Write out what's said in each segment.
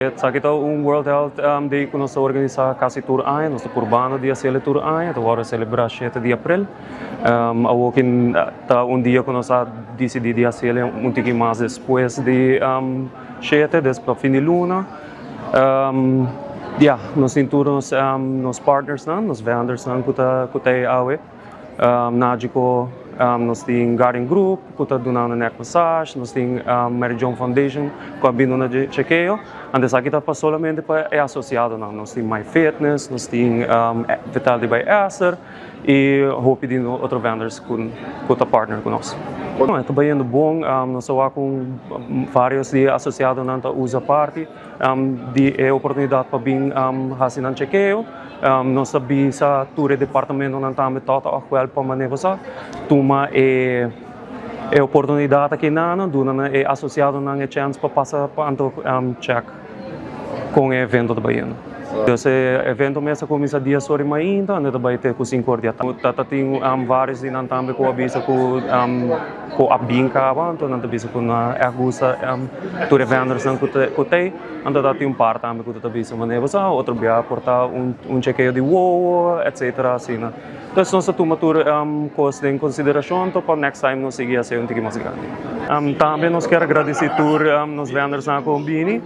Esaki ta un World Health Day ku nos ta organisá kasi tur aña. Nos ta purbando di hasiel e tur aña. Ta wòrdu selebrá shete di aprel. Awor ki ta un dia ku nos a disidí di hasiel un tiki mas despues di shete, des pa fin di luna. Ya, nos tin tur nos nos partnersnan, nos vendorsnan ku ta ku ta ei awe. Nagico, nos tin Guardian Group ku ta dunando neck massage, nos tin Mary Joan Foundation ku a bin duna chekeo. Anto esaki ta pa solamente pa e asosiadonan. Nos tin My Fitness, nos tin Vitality by Acer i hopi di otro vendors ku ta partner ku nos. E ta bayendo bon, nos ta wak ku varios di e asosiadonan ta usa parti di e oportunidat pa bin hasi nan chekeo. Nos ta bisa tur e departamentonan tambe tòg ta òg wèl pa manera bo sa tuma e e oportunidat aki nan, duna nan e asosiadonan e chèns pa pasa pa anto chèk kon e evento ta bayendo. Dus e evento mes a kuminsá dies ora mainta anto ta bai te ku sinku ora di atardi. Ta tin vários di nan tambe ku a bisa ku ku a bin kaba anto nan ta bisa ku nan a gusta tur e vendersnan ku t'ei. Anto ta tin un par tambe ku ta bisa manera bo sa otro bia por ta un chekeo di wowo etcetera asina. Entonces nos ta tuma tur kos den konsiderashon anto pa next time nos sigui hasi un tiki mas grandi. Tambe nos kier agradesi tur nos vendersnan ku a bini,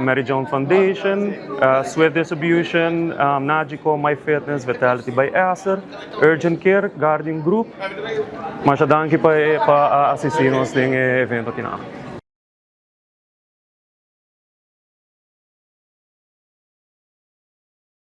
Mary Joan Foundation, Swift Distribution, Nagico, My Fitness, Vitality by Acer, Urgent Care, Guardian Group. Masha danki pa a asisti nos den e evento aki nan.